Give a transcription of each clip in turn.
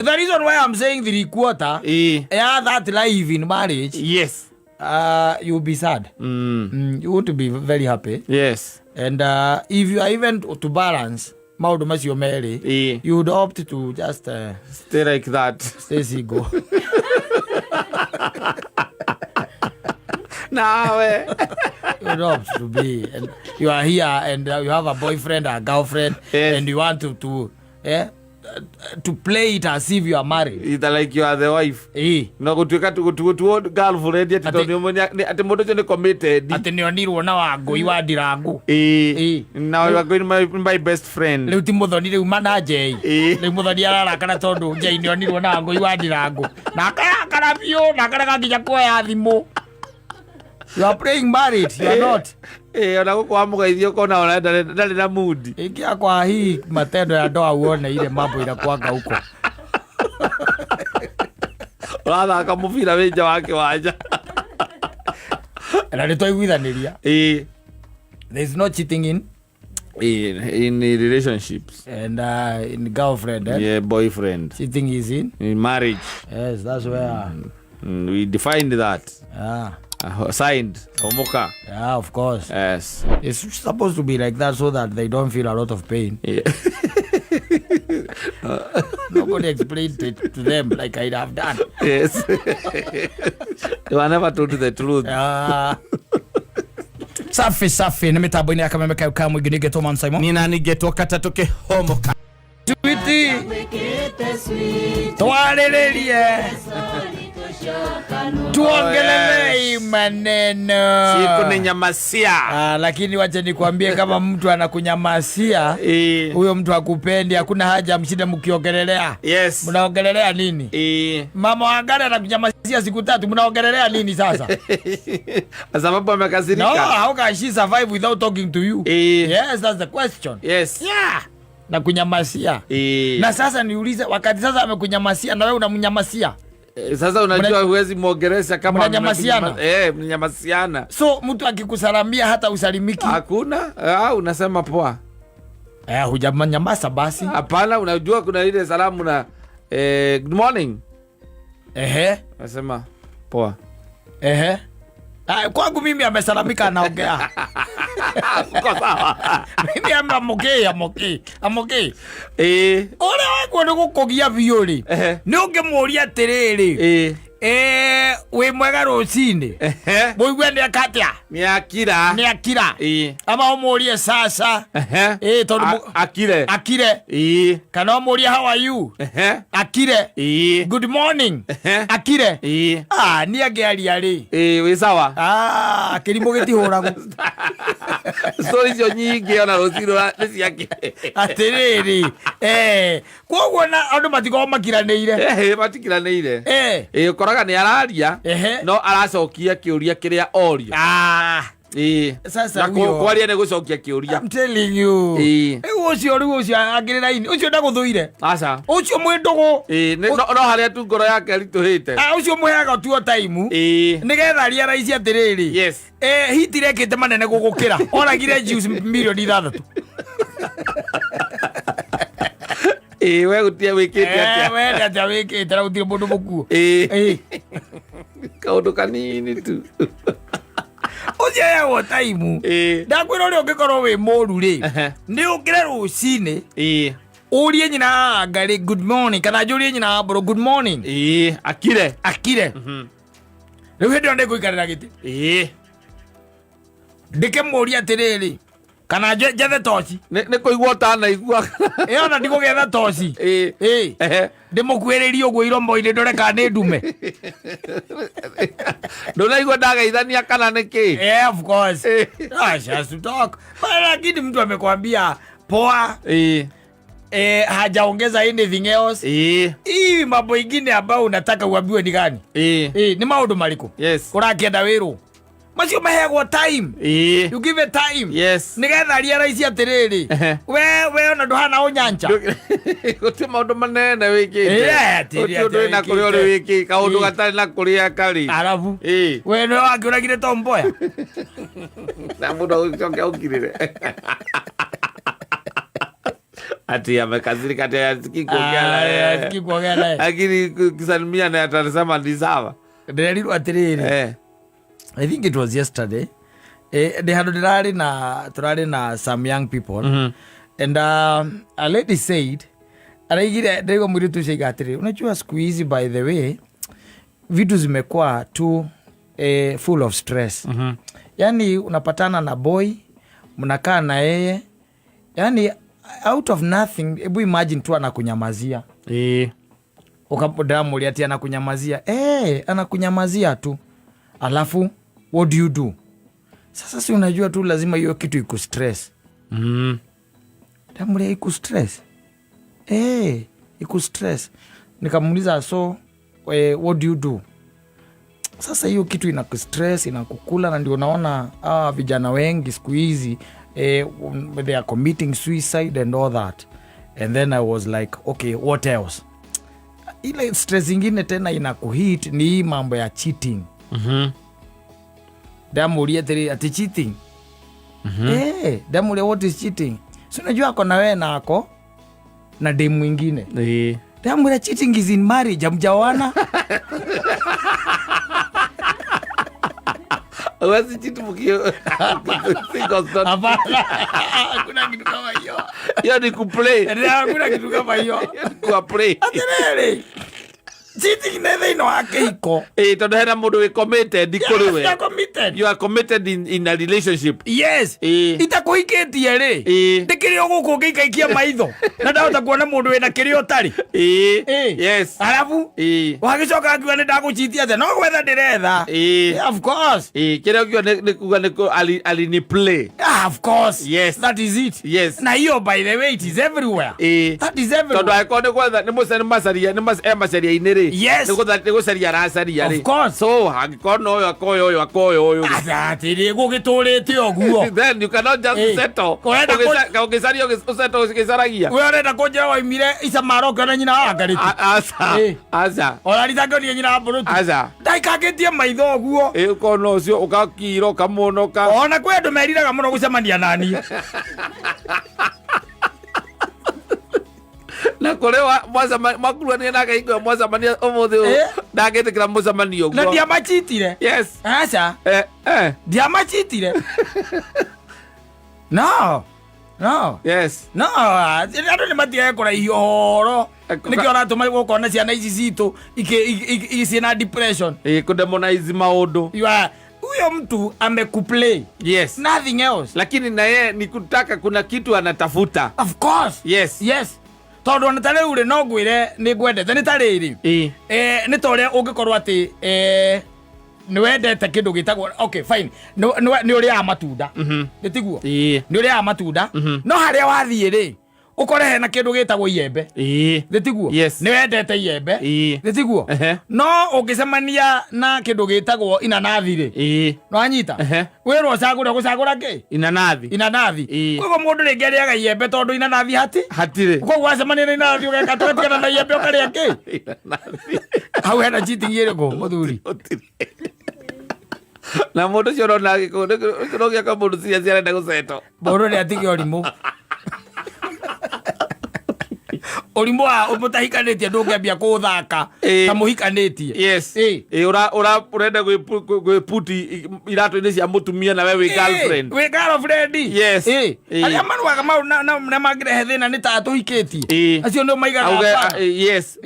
The reason why I'm saying 3/4 yeah, that life in marriage, you'll be sad. You won't be very happy. And if you are even to balance maundu macio merĩ, you would opt to just Stay like that. Stay single. Nawe. You would opt to be, and you are here and you have a boyfriend or a girlfriend, and you want to play it as if you are married. It's like you are the wife. No gutuika tugutuo girlfriend ati tondu ati mundu ucio ni committed. Ati nionirwo na Wangũi wa Ndirangu. Now you are going my best friend. Riu ti Muthoni riu mana Njei. Riu Muthoni ararakara tondu Njei nionirwo na Wangũi wa Ndirangu. Na akarakara biũ na akarega nginya kuoya thimũ. You are playing married, you are not. Ona guku wa mugeithio ukona ona ndarĩ na mood. Ingia kwa hii matendo ya ndoa uone ile mambo inakuanga huko. Urathaka mubira wi nja wa kiwanja. Na nitwaiguithaniria. There is no cheating in In relationships. And in girlfriend. Yeah, boyfriend. Cheating is in In marriage. Yes, that's where We defined that. Signed. Omoka. Yeah, of course. Yes. It's supposed to be like that so that they don't feel a lot of pain. Nobody explained it to them like I have done. Yes. They were never told the truth. Safi safi nĩ mĩtambo-inĩ ya Kameme kayo ka mũingĩ nĩngetwo Man Simon. Nina ningetwo katatũ kĩhomoka. Twiti. Twarĩrĩrie. Tuongelelei maneno. Siku ni nyamasia. Lakini wacha nikwambie kama mtu anakunyamasia, huyo mtu hakupendi, hakuna haja mshinde mkiongelelea. Mnaongelelea nini? Mama Wangari anakunyamasia siku 3, mnaongelelea nini sasa? Kwa sababu amekasirika. No, how can she survive without talking to you? Yes, that's the question. Yeah. Na kunyamasia. Na sasa niulize, wakati sasa amekunyamasia na wewe unamnyamasia? Sasa unajua huwezi muongelesha kama Mnanyamasiana. Mnanyamasiana. So mtu akikusalamia hata usalimiki? Hakuna. Unasema poa. Hujanyamaza basi. Hapana, unajua kuna ile salamu na good morning. Unasema poa. Kwangu mimi amesalamika anaongea. Uko sawa. Mimi I'm okay, I'm okay. I'm okay. Ore waguo nĩ gũkũgia biũ rĩ. Nĩ ũngĩmũria atĩrĩrĩ. Wĩ mwega rũcinĩ. Mũigue nĩ eka atĩa? Nĩ akira. Nĩ akira. Ama ũmũrie sasa. Tondũ Akire. Akire. Kana ũmũrie how are you? Akire. Good morning. Akire. Nĩ angĩaria rĩ. Wĩ sawa? Kĩrimũ gĩtihũragwo. Story icio nyingĩ ona rũcinĩ nĩ ciake. Atĩrĩrĩ. Koguo na andũ matikoragwo makiranĩire. Matikiranĩire. Ũkoraga nĩ araria, no aracokia kĩũria kĩrĩa orio. Sasa Na huyo kwaria nĩ gũcokia kĩũria. I'm telling you. Rĩu ũcio, rĩu ũcio angĩrĩ raini, ũcio ndagũthũire. Aca. Ũcio mwĩ ndũgũ. No harĩa tu ngoro yake ĩritũhĩte. Ũcio mũheaga tu o time. Nĩgetha realize atĩrĩrĩ. Hiti rekĩte manene gũgũkĩra. Oragire juice milioni 6. We gũtirĩ wĩkĩte atĩa? We nĩ atĩa wĩkĩte na gũtirĩ mũndũ mũkuũ. Kaũndũ kanini tu. Ũcio heagwo time. Ndakwĩra ũrĩa ũngĩkorwo wĩ mũru rĩ, nĩ ũkĩre rũcinĩ. Ũrie nyina wa Ngarĩ good morning, kana njũrie nyina wa Mbũrũ good morning. Akire. Akire. Rĩu hĩndĩ ĩyo nĩngũikarĩra gĩtĩ. Ndĩkĩmũrie atĩrĩrĩ, kana njethe toci. Nĩ kũigua ũtanaigua. Ona ndigũgĩetha toci. Ndĩmũkuĩrĩrie ũguo iromo-inĩ ndore kana nĩ ndume. Ndũnaigua ndageithania kana nĩ kĩ? Yeah, of course. She has to talk. But lakini mtu amekwambia poa. Hajaongeza anything else. Hii mambo ingine ambayo unataka uambiwe ni gani? Ni maundu mariku? Urakienda wĩrwo? Macio maheagwo time. You give it time. Nigetha realize atĩrĩrĩ. We ona ndũhana ũnyancha. Gũtirĩ maũndũ manene wĩkĩte. Atĩrĩ, Gũtirĩ ũndũ wĩna atĩrĩ, kũrĩa ũrĩ wĩkĩte, kaũndũ gatarĩ na kũrĩa karĩ. Arabu. We nĩwe wakĩũragire Tom Mboya. Na mũndũ agũcoke aũkirĩre. Ati amekasirika, ati hasikii kuongea na yeye. Asikii kuongea naye. Lakini kusalimia naye atasema ni sawa. Ndĩrerirwo atĩrĩrĩ, I think it was yesterday, ndĩ handũ ndĩrarĩ na tũrarĩ na some young people, and a lady said, araigire, ndĩraigua mũirĩtu ũcio aiga atĩrĩ, "Unajua siku hizi, by the way, vitu zimekuwa tu full of stress. Yani unapatana na boy, mnakaa na yeye, yani out of nothing, hebu imagine tu anakunyamazia." Ukamdamulia ati anakunyamazia? Anakunyamazia tu, alafu what do you do? Sasa si unajua tu lazima hiyo kitu ikustress. Damulia ikustress? Ikustress. Nikamuuliza, "So what do you do?" Sasa hiyo kitu inakustress, inakukula, na ndio unaona vijana wengi siku hizi they are committing suicide and all that. And then I was like, "Okay, what else?" Ile stress ingine tena inakuhit ni hii mambo ya cheating. Ndamuria atĩrĩ, ati cheating? Ndamuria, "What is cheating?" Si unajua ako na wewe na ako na dem mwingine. Ndamuria, "Cheating is in marriage, hamjaoana." Huwezi cheat mkio singles not. Hapana, hakuna kitu kama hiyo. Hiyo ni kuplay. Hakuna kitu kama hiyo. Hiyo ni kuplay. Atĩrĩrĩ, cheating nĩ thĩinĩ wa kĩhiko. Tondu hena mundu wi committed kuri we. Yes, committed. You are committed in a relationship. Yes. Itakũhikĩtie rĩ, ndĩkĩrĩ o gũkũ ngĩikaikia maitho na ndahota kuona mũndũ wĩna kĩrĩa ũtarĩ. Arabu wagĩcoka akiuga nĩ ndagũchitia atĩa, no gwetha ndĩretha. Yeah, of course. Kiria ukiuga nĩ kuga nĩ alini play. Ah, of course. That is it. Na hiyo, by the way, it is everywhere. That is everywhere. Tondu angĩkorwo nĩ gwetha nĩ mũca nĩ macaria nĩ e macaria-inĩ rĩ, nĩ gũcaria aracaria rĩ. Of course. So angĩkorwo no ũyũ akoya ũyũ akoya ũyũ rĩ. Atĩrĩ, gũgĩtũrĩte ũguo. Then you cannot just settle. Ũrenda Ũgĩcaria ũsettle ũgĩcaragia. We ũrenda kũnjĩra waimire icamara ũkĩona nyina wa ngarĩti? Aca. Aca. Ona ritangĩonire nyina wa mbũrũti. Aca. Ndaikangĩtie maitho ũguo. Ĩ, ũkona ũcio ũgakira ũkamuonoka. Ona kwĩ andũ meriraga mũno gũcemania naniĩ. Na kũrĩ mwakuruhanire nake hingo ĩyo mwacemania ũmũthĩ ũyũ, ndangĩtĩkĩra mũcemanio Na ũguo. ndiamachitire. Aca. Ndiamachitire, no, no. No, andũ nĩ matigage kũraihia ũhoro. Nĩkĩo ũratũma gũkona ciana ici citũ ciĩna depression. Kũdemonize maũndũ. You are, huyo mtu amekuplay. Nothing else. Lakini na yeye ni kutaka, kuna kitu anatafuta. Of course. Yes, tondũ ona ta rĩu rĩ, no ngwĩre nĩ ngwendete, nĩ ta rĩrĩ, nĩ ta ũrĩa ũngĩkorwo atĩ nĩ wendete kĩndũ gĩtagwo, okay, fine, nĩ ũrĩaga matunda, nĩ tiguo? Nĩ ũrĩaga matunda, no harĩa wathiĩ rĩ, ũkore hena kĩndũ gĩtagwo iembe. Nĩ tiguo? Yes. Nĩ wendete iembe. Nĩ tiguo? Ehe. No ũngĩcemania na kĩndũ gĩtagwo inanathi rĩ, nĩwanyita? Ehe. Wĩrwo ũcagũre, ũgũcagũra kĩ? Inanathi. Inanathi. Koguo mũndũ rĩngĩ arĩaga iembe tondũ inanathi hati Hatirĩ. Koguo wacemania na inanathi ũgeka tũgatigana na iembe ũkarĩa kĩ? Inanathi. Hau hena cheating ĩrĩkũ, mũthuri? Gũtirĩ. Na mũndũ ũcio ũrona ũcio ũrogĩaka mũndũ serious arenda gũcetwo. Mũndũ nĩ atige ũrimũ, ũrimũ wa mũtahikanĩtie ndũngĩambia kũũthaka ta mũhikanĩtie. Ĩ, ũrenda gwĩputi iratũ-inĩ cia mũtumia na we wĩ girlfriend. Wĩ girlfriend. Arĩa maruaga mau na mangĩrehe thĩna nĩ ta tũhikĩtie. Acio nĩo maigaga Auge, hapana. yes.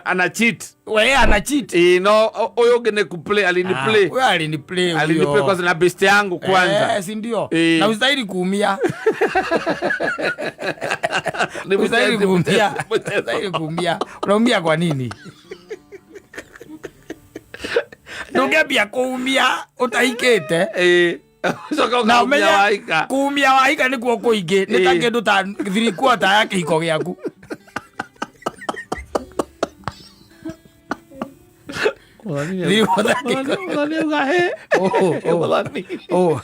Ana cheat. We ana cheat. Ĩ, no ũyũ ũngĩ nĩ kuplay, alini play. Wewe alini play. Alini play kwanza na best yangu kwanza. Eh, si ndio? Na ustahili kuumia. Ni Ustahili mchezo, kuumia. mchezo. Ustahili kuumia. Unaumia kwa nini? Ndũngĩambia kuumia ũtahikĩte. Ũcoka Na ũkaumia ũmenye waika. Kuumia wahika nĩkuo kũingĩ, nĩ ta kĩndũ ta 3/4 ya kĩhiko gĩaku. 3/4 ya kĩhiko. Mũthoni auga he. Oh. Mũthoni. Oh.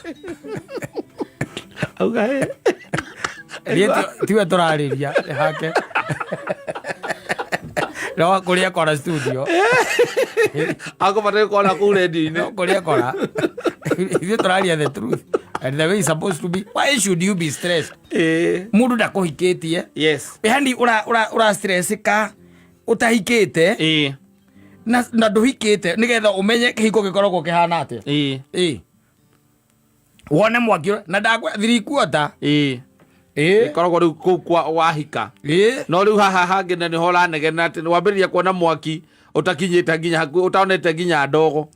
Auga he. Niĩ tiwe tũrarĩria, nĩ hake no kũrĩa kora studio. Akũbataire kuona kũu redio-inĩ. No kũrĩa kora, ithuĩ tũraria the truth. And the way it's supposed to be, why should you be stressed? Mundu ndakuhikitie. Yani ura stressika utahikite na nduhikite nigetha umenye kihiko gikoragwo kihana atia. Wone mwaki na ndakwa 3/4. Ikoragwo riu kuu kwa wahika. No riu haha hangi na niho ũranegena atĩ wambĩrĩria kuona mwaki ũtakinyĩte nginya hakuhĩ ũtaonete nginya ndogo.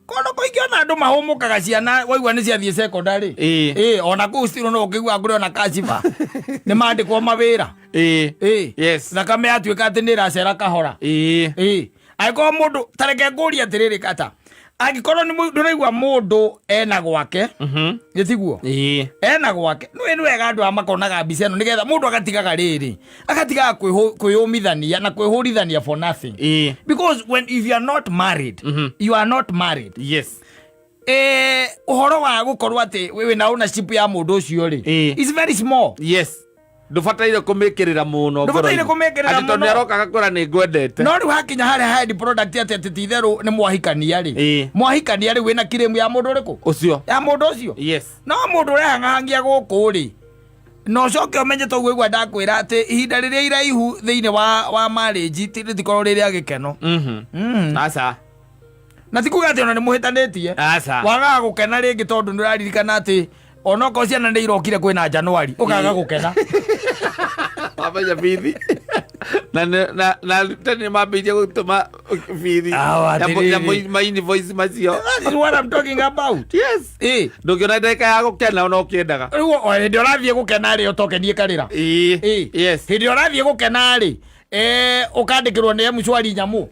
Kono kũingĩ ona andũ mahũmũkaga ciana waigua nĩ ciathiĩ secondary. Ona kũu still no ũkĩigua kũrĩ ona kaciba. Nĩ mandĩkwo mawĩra. Thakame yatuĩka atĩ nĩ ĩracera kahora. Angĩkorwo mũndũ ta reke ngũrie atĩrĩrĩ kata. Angĩkorwo nĩ ndũraigua mũndũ ena gwake, nĩ tiguo? Ena gwake. Nĩ wega andũ aya makonaga mbica ĩno nĩgetha mũndũ agatigaga rĩrĩ. Agatigaga kwĩyũmithania na kwĩhũrithania for nothing. Because when if you are not married, you are not married. Ũhoro wa gũkorwo atĩ wewe na ownership ya mũndũ ũcio rĩ, is very small. Ndũbataire kũmĩkĩrĩra mũno. Ndũbataire kũmĩkĩrĩra Atĩ tondũ mũno. nĩaroka agakwĩra nĩ ngwendete. No rĩu hakinya harĩa high product atĩ atĩ ti itherũ nĩ mwahikania rĩ. Mwahikania rĩ wĩna claim ya mũndũ ũrĩkũ? Ũcio. Ya mũndũ ũcio. No mũndũ ũrehang'ahangia gũkũ rĩ, na ũcoke ũmenye toguo igua ndakwĩra atĩ ihinda rĩrĩa iraihu thĩinĩ wa marriage rĩtikorwo rĩ rĩa gĩkeno. Aca. Na ti kuga atĩ ona nĩ mũhĩtanĩtie. Aca. Wagaga gũkena rĩngĩ tondũ nĩ ũraririkana atĩ onokorwo ciana nĩ irokire kwĩna Januari, ũkaga gũkena. Wamenya bithi. Na tene nĩ mambĩrĩirie gũtũma bithi. Awa, Ya atĩrĩrĩ. ma invoice macio. That is what I'm talking about. Ndũngĩona ndagĩka ya gũkena ona ũkĩendaga. Rĩu o hĩndĩ ũrathiĩ gũkena rĩ, ũtokenie karĩra. Hĩndĩ ũrathiĩ gũkena rĩ, ũkandĩkĩrwo nĩ M-Shwari nyamũ.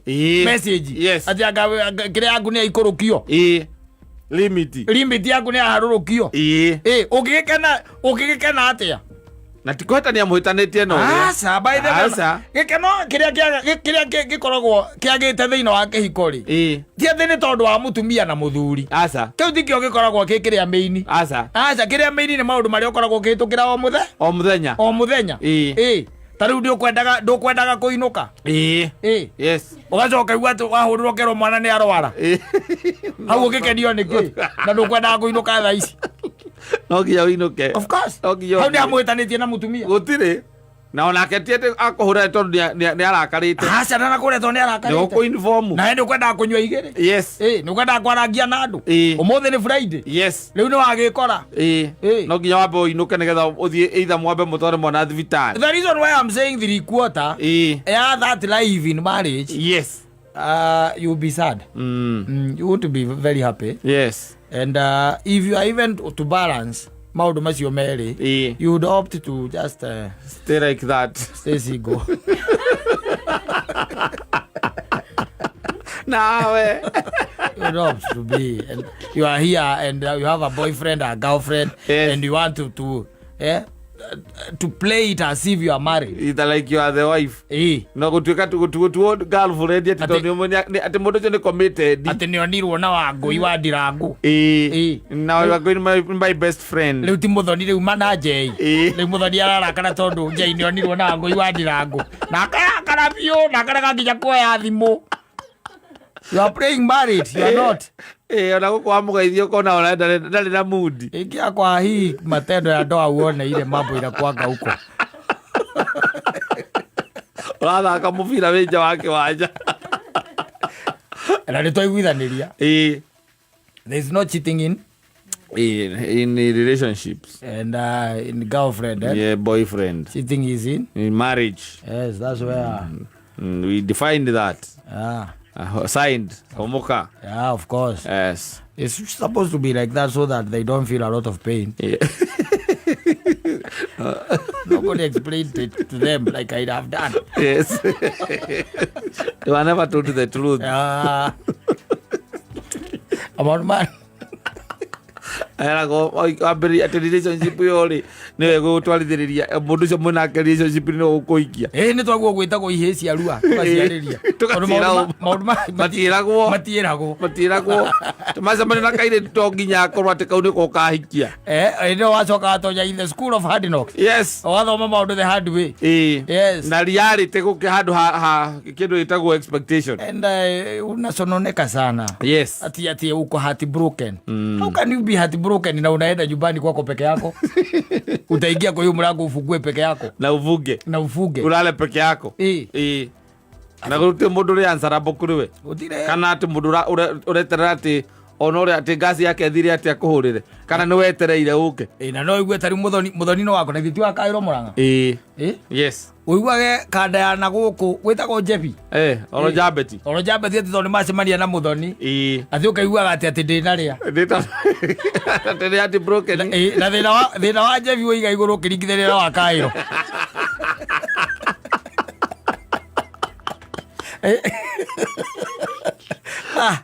Message. Atĩ anga kĩrĩa yaku nĩ yaikũrũkio. Limit. Limit yaku nĩ yaharũrũkio. Ũngĩgĩkena atĩa? Na ti kũhĩtania mũhĩtanĩtie na ũrĩa. Aca, by the way, Aca. gĩkeno kĩrĩa kĩrĩa gĩkoragwo kĩagĩte thĩinĩ wa kĩhiko rĩ, ti atĩ nĩ tondũ wa mũtumia na mũthuri. Aca. Kĩu tikĩo gĩkoragwo gĩ kĩrĩa mĩini. Aca. Aca, kĩrĩa mĩini nĩ maũndũ marĩa ũkoragwo ũkĩhĩtũkĩra o mũthenya. O mũthenya. O mũthenya. Ta rĩu ndũkwendaga kũinũka. Ũgacoka igua atĩ wahũrĩrwo kerwo mwana nĩ arwara. Hau ũgĩkenio nĩ kĩ? Na ndũkwendaga kũinũka thaa ici. No nginya ũinũke. Of course. No nginya Hau nĩ ũinũke. amũhĩtanĩtie na mũtumia. Gũtirĩ. Na onake ti atĩ akũhũra tondũ nĩ arakarĩte. Aca, na nakũrĩa tondũ nĩ arakarĩte. Nĩ ũkũ-inform. Na hĩndĩ ũkwendaga kũnyua igĩrĩ. Nĩ ũkwendaga kwarangia na andũ. Ũmũthĩ nĩ Friday. Rĩu nĩ wagĩkora. No nginya wambe ũinũke nĩgetha ũthiĩ either mwambe mũtware mwana thibitarĩ. The reason why I'm saying 3/4 ya that life in marriage. You'll be sad. You won't be very happy. And if you are even to balance maũndũ macio merĩ, you would opt to just Stay like that. Stay single. Nawe. You would opt to be, and you are here and you have a boyfriend or a girlfriend, and you want to play it as if you are married. Either like you are the wife. No gũtuĩka gũtuo girlfriend atĩ tondũ nĩ atĩ mũndũ ũcio nĩ committed. Atĩ nĩ onirwo na Wangũi wa Ndirangu. Na Wangũi nĩ my best friend. Rĩu ti Mũthoni rĩu mana Njei. Rĩu Mũthoni ararakara tondũ Njei nĩ onirwo na Wangũi wa Ndirangu. Na akarakara biũ, na akarega nginya kuoya thimũ. You are playing married, you are not. Ona gũkũ wamũgeithia ũkona ona ndarĩ na mood. Ingia kwa hii matendo ya ndoa uone ile mambo inakuanga huko. Ũrathaka mũbira wĩ nja wa kĩwanja. Na nĩ twaiguithanĩria. There is no cheating in. In relationships. And in girlfriend. Yeah, boyfriend. Cheating is in. In marriage. Yes, that's where. We defined that. Signed. Homoka. Yeah, of course. Yes. It's supposed to be like that so that they don't feel a lot of pain. Nobody explained it to them like I'd have done. Yes. They were never told the truth. About man. Eragwo, wambĩrĩria atĩ relationship ĩyo rĩ, nĩwe ĩgũgũtwarithĩrĩria, mũndũ ũcio mwĩnake relationship nĩwe ũgũkũhikia. Ĩĩ, nĩ twaguo gwĩtagwo ihĩĩ cia rua, tũgaciarĩria. Tũgaciĩra Tondũ maũndũ matiĩragwo. matiĩragwo. Matiĩragwo. Macemania na kairĩtu to nginya akorwo atĩ kau nĩko ũkahikia. Hĩndĩ ĩyo wacoka watonya in the school of hard knocks. Yes. Ũgathoma maũndũ the hard way. Yes. Na reality gũkĩ handũ ha kĩndũ gĩtagwo expectation. And unasononeka sana. Yes. Ati uko heartbroken. How can you be heartbroken Broken na unaenda nyumbani kwako peke yako? Utaingia kwa hiyo mlango ufungue peke yako Na ufunge. Na ufunge. Ulale peke yako. Ĩĩ. Na gũtirĩ mũndũ ũrĩ answerable kũrĩ we. Gũtirĩ. Kana atĩ mũndũ ũreterera atĩ ona ũrĩa atĩ ngasi yake ĩthire atĩ akũhũrĩre kana nĩ wetereire ũke. Ĩ, na no igue tarĩu mũthoni no wako na ithuĩ ti wa Kaĩro Mũrang'a. Ĩĩ. Ĩ? Yes. Ũiguage kanda ya na gũkũ gwĩtagwo Njebi. Eh, oro Jabeti. Oro Jabeti atĩ tondũ nĩmacemania na mũthoni. Ĩĩ. Atĩ ũkaiguaga atĩ ndĩnarĩa. Atĩ nĩ atĩ broken. Ĩ, na thĩna wa Njebi wĩiga igũrũ ũkĩringithania na wa Kaĩro. Ĩ. Ah,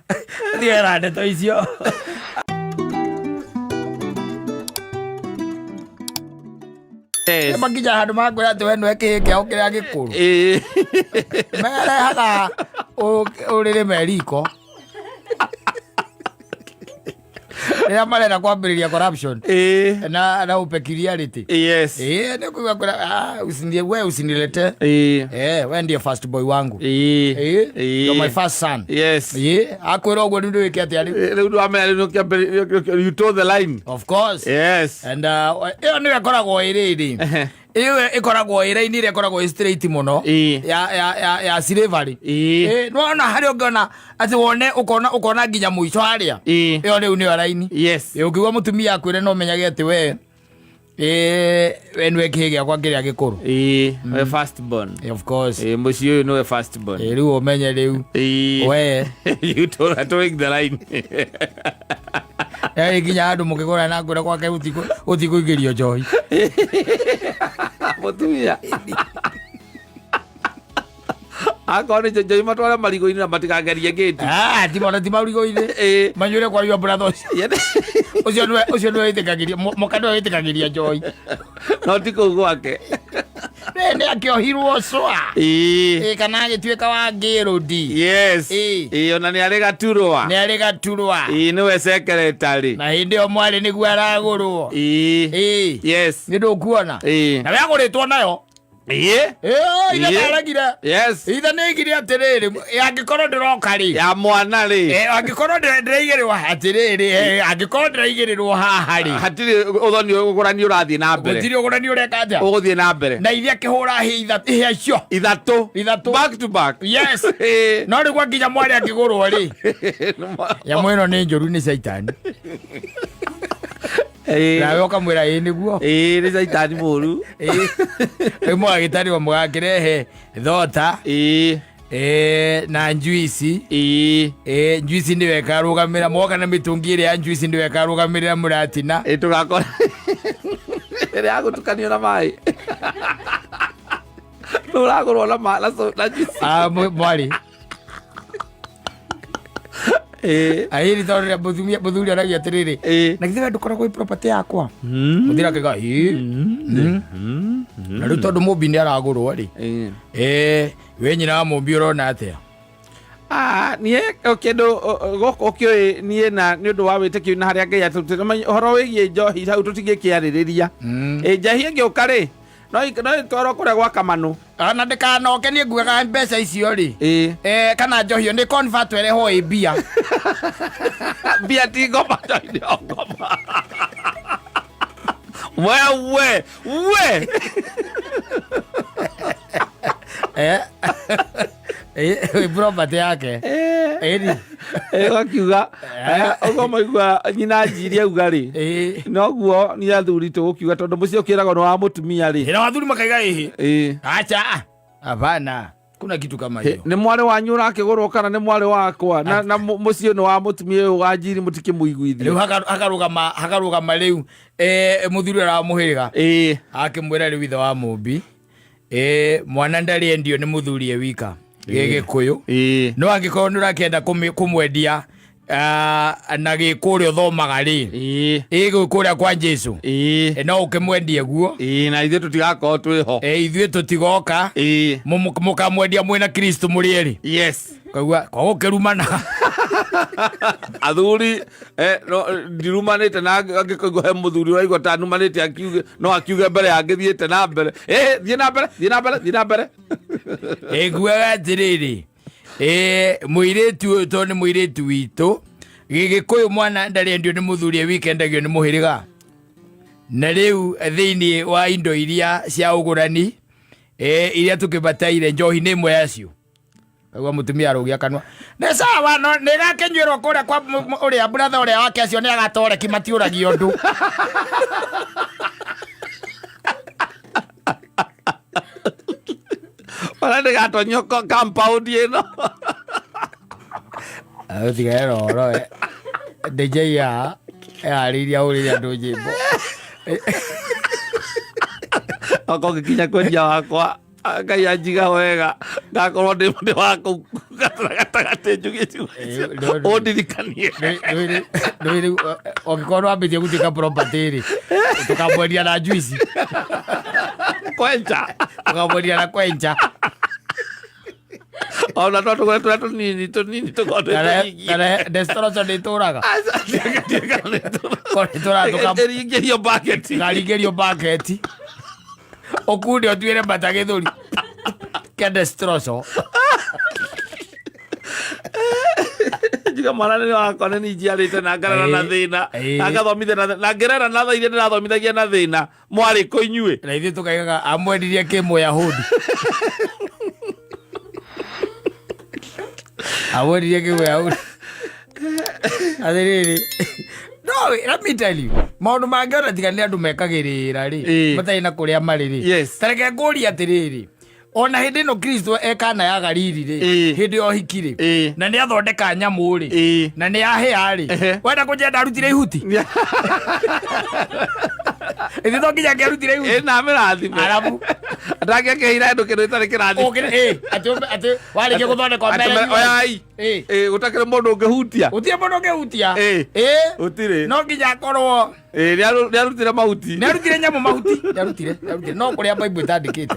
thiera ndeto icio. Yes. Makinya handũ makwĩra atĩ we nĩwe kĩhĩ kĩao kĩrĩa gĩkũrũ. Ĩĩ. Merehaga ũrĩrĩ me riko rĩrĩa marenda kwambĩrĩria corruption na peculiarity. Yes. Ĩĩ, nĩ kuga kwĩra, ah, we usinilete. Ĩĩ. Eh, we ndiye first boy wangu. Ĩĩ. Ĩĩ. Ĩĩ. You're my first son. Yes. Ĩĩ, akwĩra ũguo nĩ ndũĩke atĩa rĩu? Rĩu ndwamenya rĩu nĩũkĩambĩrĩria, you toe the line. Of course. Yes. And ĩyo nĩyo ĩkoragwo ĩrĩ rĩ, ĩyo ĩkoragwo ĩ raini ĩrĩa ĩkoragwo ĩ straight mũno ya slavery. Ĩĩ. Ĩ, nĩwona harĩa ũngĩona atĩ wone ũkona nginya mũico harĩa. Ĩĩ. Ĩyo rĩu nĩyo raini. Yes. Ĩ, ũngĩigua mũtumia akwĩre no ũmenyage atĩ we nĩwe kĩhĩ gĩakwa kĩrĩa gĩkũrũ. Ĩĩ, we first born. Ĩ, of course. Ĩĩ, mũciĩ ũyũ nĩwe first born. Ĩ, rĩu ũmenye rĩu Ĩĩ. we You toeing the line. ĩ, nginya handũ mũkĩgũra na ngwĩra gwake gũtikũingĩrio njohi. Mũtumia akorwo nĩ njohi matware marigũ-inĩ na matikagerie gĩti. Ah, ti mona ti marigũ-inĩ. Ĩĩ. Manyuĩre kwa your brother ũcio. Ũcio nĩwe wĩtĩkagĩria mũka nĩwe wĩtĩkagĩria njohi. No ti kũu gwake. Nĩ akĩohirwo cwa. Ĩĩ. Ĩ, kana agĩtuĩka wa ngĩrũndi. Yes. Ĩĩ. Ĩĩ, ona nĩ arĩ gaturwa. Nĩ arĩ gaturwa. Ĩĩ, nĩwe secretary. Na hĩndĩ ĩyo mwarĩ nĩguo aragũrwo. Ĩĩ. Ĩĩ. Yes. Nĩ ndũkuona. Ĩĩ. Na we agũrĩtwo nayo. Ĩĩ. Ĩĩ, ithe Ĩĩ. ndaregire. Yes. Ithe nĩ aigire atĩrĩrĩ, angĩkorwo ndĩroka rĩ, Ya mwana rĩ. Eh, angĩkorwo ndĩraigĩrĩrwo atĩrĩrĩ, angĩkorwo ndĩraigĩrĩrwo haha rĩ, Hatirĩ ũthoni ũgũrani ũrathiĩ na mbere. Gũtirĩ ũgũrani ũreka atĩa. Ũgũthiĩ na mbere. Na ithe akĩhũra hĩa icio ithatũ. Ithatũ. Back to back. Yes. Ĩĩ. No rĩu gwakinya mwarĩ akĩgũrwo rĩ, nyamũ ĩno nĩ njũru, nĩ caitani. Ĩĩ. Nawe ũkamwĩra ĩĩ nĩguo. Ĩĩ, nĩ caitani mũru. Ĩĩ. Rĩu mũgagĩtarĩrwo mũgakĩrehe thota. Ĩĩ. Ĩĩ, na njuici. Ĩĩ. Ĩĩ, njuici nĩwe ĩkarũgamĩra moka na mĩtũngi ĩrĩa ya njuici nĩwe ĩkarũgamĩrĩra mũratina. Ĩĩ, tũgakora ĩrĩa ya gũtukanio na maĩ nĩ ũragũrwo na na juice. Ah, mwarĩ. Ĩĩ. Aĩri tondũ rĩrĩa mũthuri aragia atĩrĩrĩ, Ĩĩ. na githĩ we ndũkoragwo ĩ property yakwa? Mũthuri akauga ĩĩ. Na rĩu tondũ mũmbi nĩ aragũrwo rĩ, Ĩĩ. ĩĩ, we nyina wa mũmbi ũrona atĩa? Ah, niĩ o kĩndũ gũkũ ũkĩũĩ niĩ na nĩ ũndũ wa wĩtĩkio na harĩa Ngai atũrutĩte ũhoro wĩgiĩ njohi hau tũtingĩkĩarĩrĩria. Ĩ, njohi ĩngĩũka rĩ, no ĩtwarwo kũrĩa gwa Kamanũ. Ona ndĩkanoke, niĩ nguaga mbeca icio rĩ, Ĩĩ. Eh, kana njohi ĩyo nĩ convert ĩrehwo ĩ mbia. Mbia ti ngoma, njohi nĩyo ngoma. Wewe we. Eh. Ĩ, property yake. Ĩni. Ũgakiuga ũguo maigua nyina njiri auga rĩ, noguo niĩ athuri tũgũkiuga tondũ mũciĩ ũkĩragwo nĩ wa mũtumia rĩ. Ĩna athuri makaiga ĩhĩ. Ĩĩ. Acha, hapana, kuna kitu kama hiyo. Nĩ mwarĩ wanyu ũrakĩgũrwo kana nĩ mwarĩ wakwa na mũciĩ nĩ wa mũtumia ũyũ wa njiri mũtikĩmũiguithie. Rĩu hakarũgama rĩu mũthuri ũramũhĩrĩga akĩmwĩra rĩu ithe wa mũmbi, mwana ndarĩ endio nĩ mũthuri e wika gĩgĩkũyũ. No angĩkorwo nĩ ũrakĩenda kũmwendia, ah, na gĩkũrĩa ũthomaga rĩ, ĩ kũrĩa kwa Jesu, no ũkĩmwendie guo. Ĩĩ, na ithuĩ tũtigakorwo twĩ ho. Ithuĩ tũtigoka. Mũkamwendia mwĩna Kristo mũrĩ erĩ. Kaigua kwa gũkĩrumana. Athuri, no, ndirumanĩte na angĩkoigua he mũthuri ũraigua ta numanĩte akiuge no akiuge mbere ya ngĩthiĩte na mbere. Thiĩ na mbere, thiĩ na mbere, thiĩ na mbere. Nguaga atĩrĩrĩ, mũirĩtu ũyũ tondũ nĩ mũirĩtu witũ Gĩgĩkũyũ mwana ndarendio nĩ mũthuri e wika, endagio nĩ mũhĩrĩga. Na rĩu thĩinĩ wa indo iria cia ũgũrani iria tũkĩbataire, njohi nĩ ĩmwe yacio. Kaigua mũtumia arũgia kanua nĩ sawa, no nĩ gakĩnyuĩrwo kũrĩa kwa ũrĩa brother ũrĩa wake, acio nĩ agatoreki matiũragio ũndũ. Bara ndĩgatonyio compound ĩno. Ũtigere ũhoro we DJ ya eharĩirie ahũrĩre andũ nyĩmbo. Okorwo ngĩkinya kwendia wakwa, Ngai anjiga wega, ngakorwo ndĩ wa kũu gatagatĩ njuge ciugo icio. Ũndirikanie. Rĩu rĩu ũngĩkorwo nĩwambĩtie gũtuĩka property rĩ, tũkamwendia na juici. Kwenja. Tũkamwendia na kwenja. Ona no tũgũre tũrĩa tũnini tũnini tũkorwo twĩ tũnyingi. Kana destroco nĩ ĩtũraga. Korwo ĩtũraga Ĩringĩrio bucket. Tũkaringĩrio bucket. Ũkunde ũtuĩre mata gĩthũri kĩa destroco. Njuga mwana nĩ wakwa nĩ niĩ njiarĩte na ngarera na thĩna, na ngathomithia na thĩna, na ngĩrera na tha iria ndĩrathomithagia na thĩna, mwarĩ kũ inyuĩ? Na ithuĩ tũkaigaga amwendirie kĩ Mũyahudi, amwendirie kĩ Mũyahudi. Atĩrĩrĩ, no let me tell you, maũndũ mangĩ ona tiga nĩ andũ mekagĩrĩra rĩ, matarĩ na kũrĩa marĩ rĩ, ta reke ngũrie atĩrĩrĩ, ona hĩndĩ ĩno Kristo ekana ya Galili rĩ, hĩndĩ ya ũhiki rĩ, na nĩ athondeka nyamũ rĩ, na nĩ ahĩa rĩ, wenda kũnjenda arutire ihuti? Ithuĩ to nginya angĩarutire ihuti. Ĩ na mĩrathime. Arabu. Ndangĩakĩheire andũ kĩndũ gĩtarĩ kĩrathime. Atĩ warĩkia gũthondeka Atĩ oyai. Ĩ, gũtakĩrĩ mũndũ ũngĩhutia. Gũtirĩ mũndũ ũngĩhutia. Gũtirĩ. No nginya akorwo Ĩ, nĩarutire mahuti. Nĩarutire nyamũ mahuti, nĩarutire no kũrĩa Bible ĩtandĩkĩte.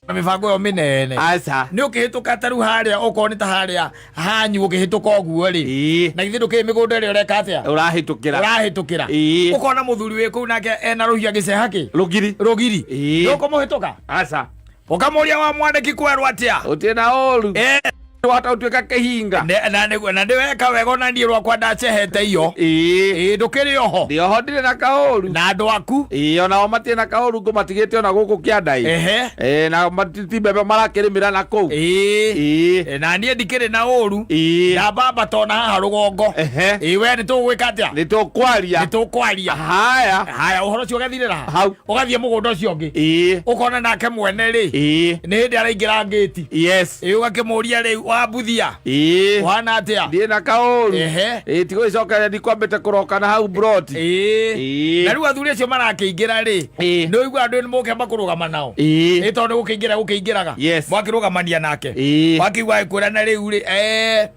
Na mĩbango ĩyo mĩnene. Aca. Nĩ ũkĩhĩtũka ta rĩu harĩa, okorwo nĩ ta harĩa hanyu ũkĩhĩtũka ũguo rĩ, na githĩ ndũkĩrĩ mĩgũnda ĩrĩa ũreka atĩa? Ũrahĩtũkĩra. Ũrahĩtũkĩra. Ũkona mũthuri wĩ kũu nake ena rũhiũ agĩceha kĩ? Rũgiri. Rũgiri. Ndũkũmũhĩtũka? Aca. Ũkamũria wa mwandĩki kwerwo atĩa? Ũtirĩ na ũru. Wahota gũtuĩka kĩhinga. Na nĩ weka wega, ona niĩ rwakwa ndacehete iyo. Ĩĩ, ndũkĩrĩ oho? Ndĩ oho, ndirĩ na kaũru. Na andũ aku? Ĩĩ, onao matirĩ na kaũru, ngũmatigĩte ona gũkũ kĩanda ĩ. Ĩĩ, na ti mbembe marakĩrĩmĩra na kũu. Ĩĩ. Na niĩ ndikĩrĩ na ũru. Ndambamba tona haha rũgongo. Ĩĩ, we nĩ tũgwĩka atĩa? Nĩ tũkwaria. Nĩ tũkwaria. Haya. Haya, ũhoro ũcio ũgathirĩra hau. Ũgathiĩ mũgũnda ũcio ũngĩ. Ũkona nake mwene rĩ, nĩ hĩndĩ araingĩra ngĩti. Ĩĩ, ũgakĩmũria rĩu wambuthia. Ũhana atĩa? Ndirĩ na kaũru. Ĩĩ, tigũgĩcokeria, ndikwambĩte kũroka na hau broti. Na rĩu athuri acio marakĩingĩra rĩ, nĩ ũigua andũ nĩ mũkĩamba kũrũgama nao. Ĩĩ, tondũ nĩ gũkĩingĩra gũkĩingĩraga. Mwakĩrũgamania nake. Wakĩigua agĩkwĩra na rĩu rĩ,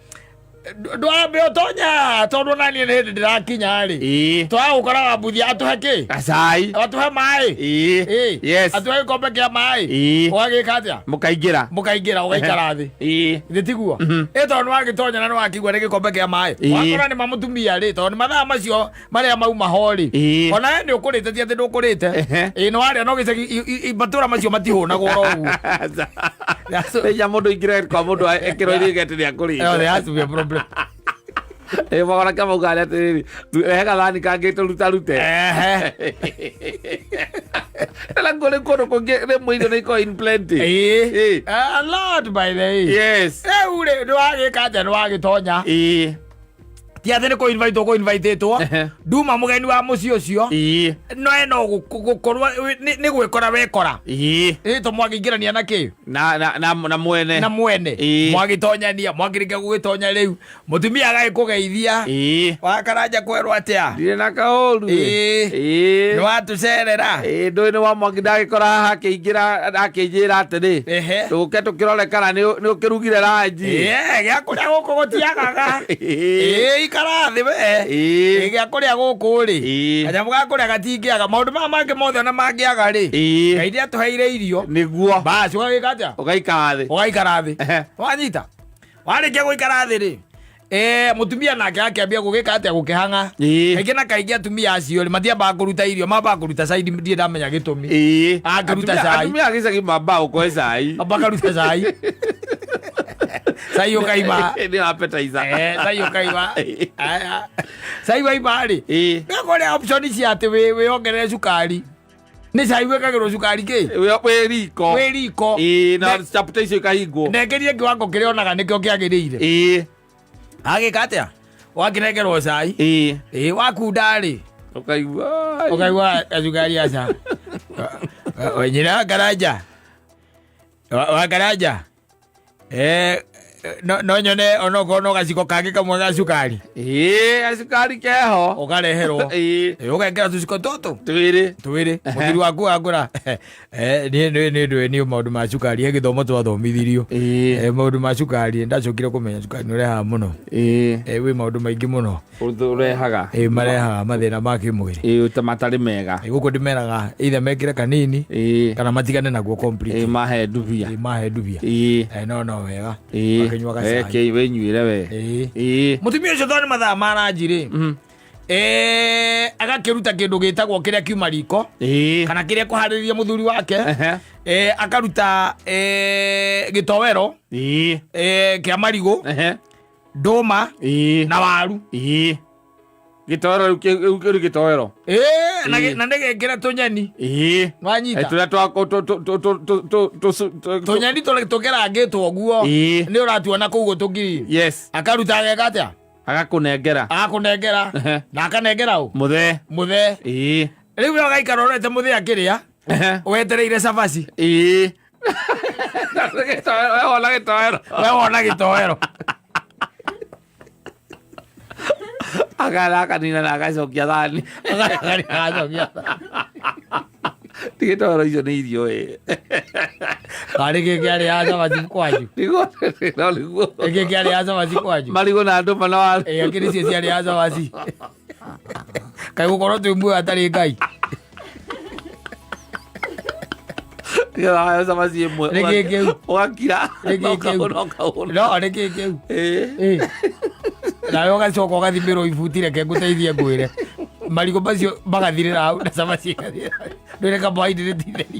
ndwambe ũtonya tondũ ona niĩ nĩ hĩndĩ ndĩrakinya rĩ, twagũkora wambuthia atũhe kĩ? Gacai. Atũhe maĩ. Atũhe gĩkombe kĩa maĩ. Ũgagĩka atĩa? Mũkaingĩra. Mũkaingĩra, ũgaikara thĩ. Githĩ tiguo? Ĩ, tondũ nĩwagĩtonya na nĩwakĩigua nĩ gĩkombe kĩa maĩ. Wakora nĩ mamũtumia rĩ, tondũ nĩ mathaa macio marĩa mauma ho rĩ, ona we nĩ ũkũrĩte, ti atĩ ndũkũrĩte. Ĩ, nĩ warĩa no gĩcagi matũra macio matihũnagwo oro ũguo. Rĩnya mũndũ ingĩre kwa mũndũ ekĩrwo irio igeti nĩ akũrĩte. There has to be a problem. Ĩ, magona kama ugarĩ atĩrĩrĩ, rehe gathani kangĩ tũrutarute. Na kũrĩ kũndũ kũngĩ rĩmwe irio nĩ ikoragwo in plenty. A lot, by the way. Rĩu rĩ, nĩwagĩka atĩa? Nĩwagĩtonya. Ti atĩ nĩ kũ-invite ũkũ-invitĩtwo. Nduma mũgeni wa mũciĩ ũcio. No eno gũkorwo nĩ gwĩkora wekora. Ĩ, to mwakĩingĩrania na kĩ? Na mwene. Na mwene. Mwagĩtonyania, mwakĩrĩkia gũgĩtonya rĩu mũtumia agagĩkũgeithia. Wakaranja kwerwo atĩa? Ndirĩ na kaũru. Nĩ watũcerera. Ĩĩ, ndũĩ nĩ wa mwangi ndagĩkora haha akĩingĩra akĩnjĩra atĩrĩ, tũke tũkĩrore kana nĩ ũkĩrugire ranji. Gĩa kũrĩa gũkũ gũtiagaga. Ĩĩ, ikara thĩ we. Ĩĩ, gĩa kũrĩa gũkũ rĩ, kanyamũ ga kũrĩa gatingĩaga. Maũndũ maya mangĩ mothe ona mangĩaga rĩ, Ngai nĩ atũheire irio. Nĩguo. Basi ũgagĩka atĩa? Ũgaikara thĩ. Ũgaikara thĩ. Wanyita, warĩkia gũikara thĩ rĩ, Mutumia nake akĩambia gũgĩka atĩa, gũkĩhang'a. Ĩĩ. Kaingĩ na kaingĩ atumia acio rĩ, matiambaga kũruta irio, mambaga kũruta cai. Ndirĩ ndamenya gĩtũmi. Ĩĩ. Akĩruta Atumia- cai. Atumia a gĩcagi mambaga gũkũhe cai. Makaruta cai, cai ũkaima. Nĩ appetizer. Cai ũkaima. Aya. Cai waima rĩ, Ĩĩ. kũrĩa option cia atĩ wĩongerere cukari, nĩ cai wĩkagĩrwo cukari kĩ? Wĩ riko. Wĩ riko. Ĩĩ, na chapter icio ikahingwo. Nengerie kĩwango kĩrĩa onaga nĩkĩo kĩagĩrĩire. Ĩĩ. Agĩka atĩa, wakĩnengerwo cai. Ĩĩ. Ĩ, wakunda rĩ, Ũkaigua. Ũkaigua gacukari aca. Nyina wa Karanja, wa Karanja, no nyone onokorwo no gaciko kangĩ kamwe ga cukari. Ĩĩ, gacukari keho. Ũkareherwo. Ĩĩ. Ũgekĩra tũciko tũtũ Twĩrĩ. Twĩrĩ. Mũthuri waku akũra, niĩ nĩ ndũĩ niĩ maũndũ ma cukari, he gĩthomo twathomithirio. Ĩĩ. Maũndũ ma cukari, ndacokire kũmenya cukari nĩ ũrehaga mũno. Ĩĩ. Wĩ maũndũ maingĩ mũno. Ũrehaga. Marehaga mathĩna ma kĩmwĩrĩ. Ĩĩ, ta matarĩ mega. Gũkũ ndĩmeraga either mekĩre kanini Ĩĩ. kana matigane naguo complete. Ĩĩ, mahe ndubia. Mahe ndubia. Ĩĩ. No wega. Ĩĩ. Makĩnyua gacai. Eke wĩnyuĩre we. Ĩĩ. Ĩĩ. Mũtumia ũcio tondũ nĩ mathaa ma ranji rĩ, agakĩruta kĩndũ gĩtagwo kĩrĩa kiuma riko Ĩĩ. kana kĩrĩa kũharĩrĩria mũthuri wake. Ehe. Akaruta gĩtowero Ĩĩ. kĩa marigũ, Ehe. ndũma Ĩĩ. na waru. Ĩĩ. Gĩtoero rĩu rĩu gĩtoero. Na nĩgekĩre tũnyeni. Ĩĩ. Wanyita? Tũrĩa twa tũ- tũ- tũ- tũ- tũ- tũ- tũ- tũ- Tũnyeni tũkerangĩtwo ũguo. Ĩĩ. Nĩ ũratuona kũu gũtũngiri. Yes. Akaruta, ageka atĩa? Agakũnengera. Agakũnengera. Ehe. Na akanengera ũ? Mũthee. Mũthee. Ĩĩ. Rĩu we ũgaikara ũrorete mũthee akĩrĩa, Ehe. wetereire cabaci. Ĩĩ. Gĩtoero, we wona gĩtoero. We wona gĩtoero. Agara akanina na agacokia thani. Agacokia. Ti gĩtoero, icio nĩ irio ĩ. Karĩ gĩ kĩarĩaga cabaci kwanyu? Nĩguo, no nĩguo. Gĩkĩ kĩarĩaga cabaci kwanyu? Marigũ na ndũma na waru. Ĩ, akĩrĩ cio ciarĩaga cabaci? Kaĩ gũkorwo twĩ muoyo atarĩ Ngai? Nĩgetha waheo cabaci ĩmwe. Nĩ kĩĩ kĩu? Ũgakira. Nĩ kĩĩ kĩu? Ũkahũna, ũkahũna. No nĩ kĩĩ kĩu? Ĩĩ. Ĩ. Nawe ũgacoka ũgathimĩrwo ibuti, reke ngũteithie ngwĩre, marigũ macio magathirĩra hau na cabaci ĩgathirĩra, ndwĩre carbohydrate theri,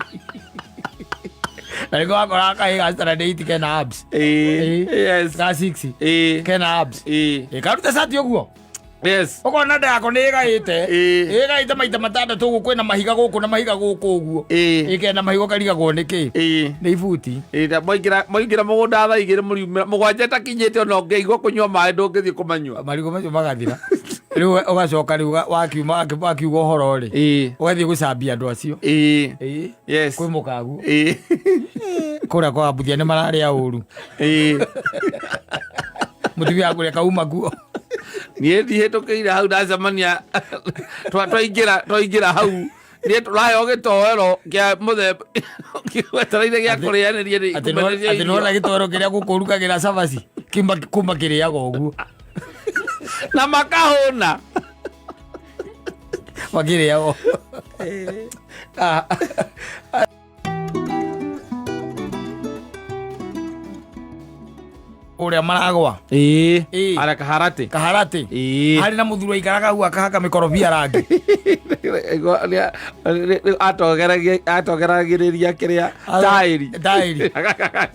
na nĩguo wakora kahĩ ga standard 8 kena abs. Ĩĩ. Ĩĩ. Yes. Ga 6 Ĩĩ. kena abs. Ĩĩ. Ĩ, karuta cati ũguo, ũkona nda yako nĩ ĩgaĩte. Ĩĩ. Ĩgaĩte maita matandatũ ũguo, kwĩna mahiga gũkũ na mahiga gũkũ ũguo. Ĩĩ. Ĩkena mahiga, ũkarigagwo nĩ kĩ. Ĩĩ. Nĩ ibuti. Ĩĩ, na mwaingĩra mũgũnda thaa 2 mũriumĩra 7 ĩtakinyĩte, ona ũngĩigua kũnyua maĩ ndũngĩthiĩ kũmanyua. Marigũ macio magathira. Rĩu ũgacoka rĩu wakiuma wakiuga ũhoro rĩ, ũgathiĩ gũcambia andũ acio. Ĩĩ. Ĩĩ. Yes. Kwĩ mũkaguo. Ĩĩ. Kũrĩa kwa Mbuthia nĩ mararĩa ũru. Ĩĩ. Mũtumia akũrĩa kauma kuo. Niĩ ndihĩtũkĩire hau, ndacemania twaingĩra hau, niĩ tũraheo gĩtoero kĩa mũthemba wetereire gĩa kũrĩanĩria Atĩ kũmereria atĩ irio. nĩwona gĩtoero kĩrĩa gũkũrugagĩra cabaci kuma kĩrĩaga ũguo. Na makahũna. Makĩrĩaga. Ah. Ũrĩa maragwa. Ĩĩ. Ĩĩ. Ara kaharatĩ. Kaharatĩ. Ĩĩ. Harĩ na mũthuri waikaraga hau akahaka mĩkorobia rangi. Atogeragĩrĩria kĩrĩa taĩri. Taĩri.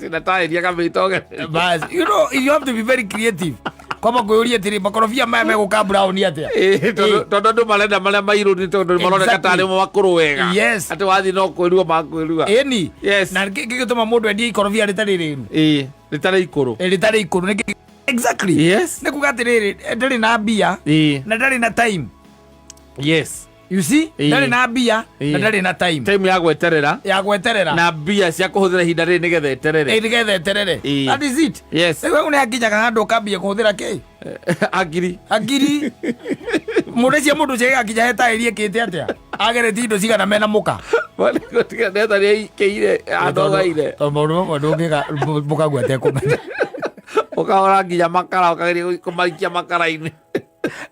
Na taĩri akamĩtogereria. Bas, you have to be very creative kwamba kwĩyũria atĩrĩ, makorobia maya megũka brown atĩa? Ĩĩ, tondũ andũ marenda marĩa mairũ nĩ tondũ maroneka tarĩ mo makũrũ wega. Yes. Atĩ wathiĩ no kwĩrua makwĩrua. Ĩni. Yes. Na gĩgĩtũma mũndũ endie ikorobia rĩtarĩ rĩru. Ĩĩ, rĩtarĩ ikũrũ. Rĩtarĩ ikũrũ exactly. Nĩ kuga atĩrĩrĩ, ndarĩ na mbia na ndarĩ na time. You see? Ĩĩ. Ndarĩ na mbia na ndarĩ na time. Time ya gweterera. Ya gweterera. Na mbia cia kũhũthĩra ihinda rĩrĩ nĩgetha eterere. Ĩ, nĩgetha eterere. Ĩĩ. That is it. Rĩu hau nĩ hakinyaga handũ ũkambia kũhũthĩra kĩ? Akiri. Hakiri mũndũ cia mũndũ ũcio gĩgakinya he taĩri ĩkĩte atĩa, ageretie indo cigana mena mũka. Netha nĩaikĩire athogaire. Tondũ maũndũ mamwe ndũngĩka mũkagua atekũmenya. Ũkahora nginya makara, ũkageria kũmaikia makara-inĩ.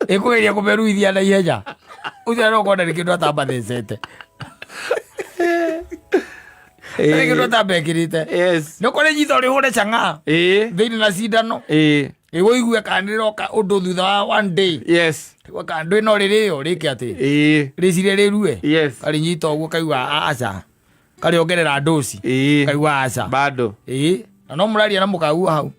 Ĩkũgeria kũmeruithia na ihenya, ũcio no ũkona nĩ kĩndũ atambathecete, nĩ kĩndũ atambekĩrĩte. Nĩ ũkore nyitho rĩhũre cang'aa thĩinĩ na cindano. Ĩĩ. Ĩwĩigue kana nĩrĩroka ũndũ thutha wa one day. Yes. Kana ndwĩ no rĩrĩo rĩke atĩ rĩcire rĩrue. Karĩnyita ũguo kaigua aca, karĩongerera ndoci. Kaigua aca. Bado. Ĩĩ, na no mũraria na mũkaigua hau.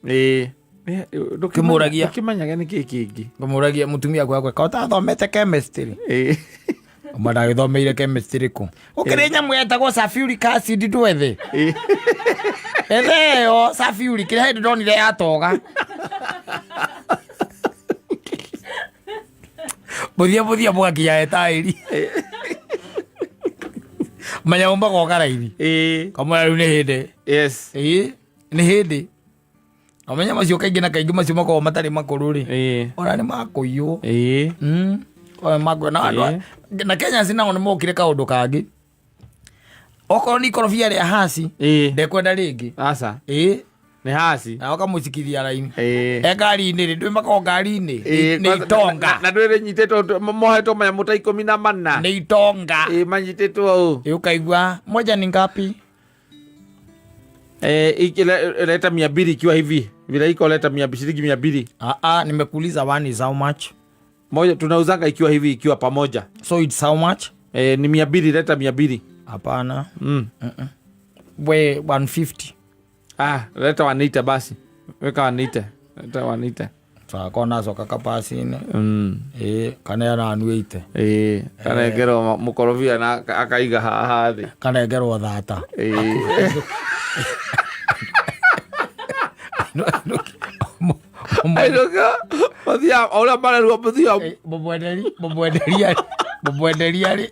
Kĩmũragia. Ndũkĩmenyaga nĩ kĩĩ kĩngĩ. Ngũmũragia mũtumia wakwa ka ũtathomete chemistry. Ũma ndagĩthomeire chemistry kũ? Gũkĩrĩ nyamũ yetagwo sulfuric acid ndwethe. Ethe ĩyo sulfuric kĩrĩa hĩndĩ ndonire yatoga. Mũthia mũthia mũgakinya etaĩri. Manyamũ magoka raithi. Kamũra rĩu nĩ hĩndĩ. Yes. Ĩĩ, nĩ hĩndĩ. Ũmenye macio kaingĩ na kaingĩ macio makoragwo matarĩ makũrũ rĩ. Ona nĩ makũiywo. Ona makũiywo. Na andũ na Kenya nao nĩ mokire kaũndũ kangĩ. Okorwo nĩ ikorobia rĩa haci, ndekwenda rĩngĩ. Aca. Ĩĩ. Nĩ haci. Na ũkamũcikithia raini. E ngari-inĩ rĩ, ndwĩ makoragwo ngari-inĩ. Nĩ itonga. Na ndwĩ rĩnyitĩtwo mohetwo manyamũ ta 14. Nĩ itonga. Ĩĩ, manyitĩtwo ũũ. Ĩĩ, ũkaigua moja ni ngapi? Leta 200 ikiwa hivi. Vile iko leta mia, shilingi 200. Nimekuuliza one is how much? Moja tunauzanga ikiwa hivi, ikiwa pamoja. So it's how much? Ni 200, leta 200. Hapana. We 150. Leta 180 basi. Weka 180. Leta 180. Sawa, kona soka kapasine. Kana ya 80. Kana ngero mukorobia na akaiga haha thi. Kana ngero thata. Mathia, ora marerua mathia. Mumwenderia, mumwenderia ri.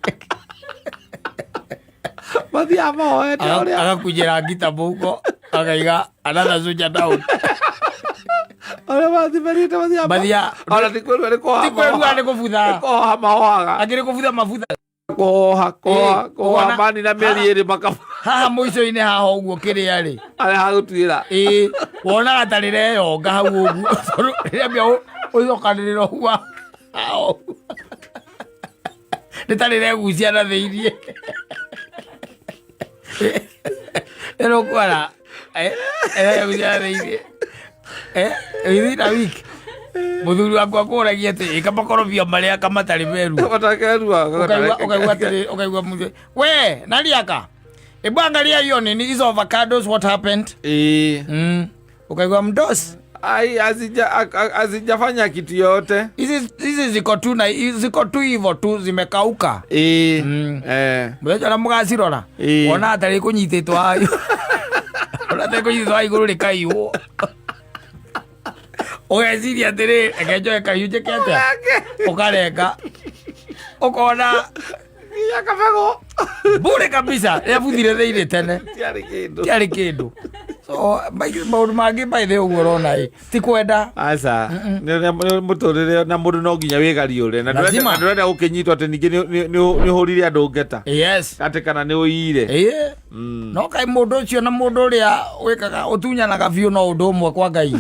Mathia maoete ũrĩa. Agakujĩra ngita mũhuko, akaiga another soldier down. Ũrĩa mathimerĩte mathia. Mathia. Ona ti kwĩrua nĩ kũhoha. Ti kwĩrua nĩ kũbutha. Nĩ kũhoha mahohaga. Akĩrĩ kũbutha mabutha. Kũhoha, kũhoha, kũhoha mani na mĩeri ĩrĩ makabutha. Haha mũico-inĩ haha ũguo kĩrĩa rĩ. Harĩa hagũtuĩra. Wonaga ta rĩreyonga hau ũguo. Tondũ rĩrĩa mbia ũcokanĩrĩra ũguo haha ũguo. Nĩ ta rĩregucia na thĩiniĩ. Ĩrũkwara. Ĩregucia na thĩiniĩ. Within a week. Mũthuri wakwa akũragia atĩ ĩka makorobia marĩa kamatarĩ meru. Matakerua. Ũkaigua atĩrĩ, ũkaigua mũthuri, we, nani aka? Ebu angalia hiyo nini, hizo avocados, what happened? Ukaigua mdosi. Ai, hazijafanya kitu yote. Hizi ziko tu na, hizi ziko tu hivyo tu, zimekauka. Mũthenya ũrĩa mũgacirora, wona atarĩ kũnyitĩtwo haha. Wona atarĩ kũnyitĩtwo haha igũrũ rĩkaiywo. Ũgeciria atĩrĩ, reke njoe kahiũ njĩke atĩa? Ũkarenga. Ũkona Nginya kabegũ. Bure kabisa, rĩabuthire thĩinĩ tene. Tiarĩ kĩndũ. Tiarĩ kĩndũ. So, maũndũ mangĩ by the way ũguo ũrona ĩ, ti kwenda. Aca, nĩ mũtũrĩre na mũndũ no nginya wĩgariũre. Na Lazima. ndũrenda gũkĩnyitwo atĩ ningĩ nĩ ũhũrire andũ ngeta. Yes. Atĩ kana nĩ ũiyire. No kaĩ mũndũ ũcio na mũndũ ũrĩa wĩkaga ũtunyanaga biũ no ũndũ ũmwe kwa Ngai.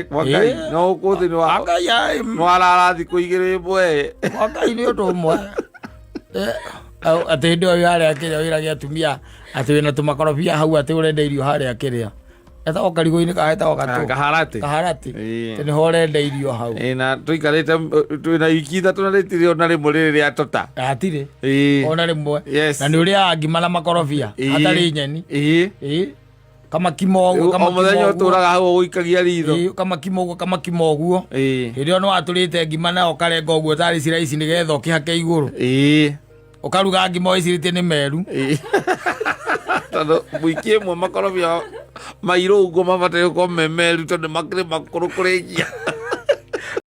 Kwa Ngai. No ũkũ thĩ Kwa Ngai, ai, nĩ warara thikũ igĩrĩ ĩmwe. Kwa Ngai nĩ ũndũ ũmwe. Au, atĩ hĩndĩ ĩyo harĩa kĩrĩa wĩrage atumia atĩ wĩna tũmakorobia hau atĩ ũrenda irio harĩa kĩrĩa. Etagwo karigũ-inĩ ka etagwo gatũ. Kaharatĩ. Kaharatĩ. Atĩ nĩho ũrenda irio hau. Na tũikarĩte, twĩna wiki ithatũ na rĩtirĩ ona rĩmwe rĩrĩ rĩa tota. Hatirĩ. Ona rĩmwe. Yes. Na nĩ ũrĩaga ngima na makorobia. Hatarĩ nyeni. Kamakimo ũguo, O kamakimo mũthenya ũguo. ũtũraga hau ũgũikagia ritho. Kamakimo ũguo, kamakimo ũguo. Hĩndĩ ĩyo nĩ watũrĩte ngima nayo ũkarenga ũguo tarĩ ciraici nĩgetha ũkĩhake igũrũ. Ũkaruga ngima ũcirĩtie nĩ meru. Tondũ mũingĩ ĩmwe makorobia mairũ ũguo mabataire gũkorwo me meru tondũ makĩrĩ makũrũ kũrĩkia.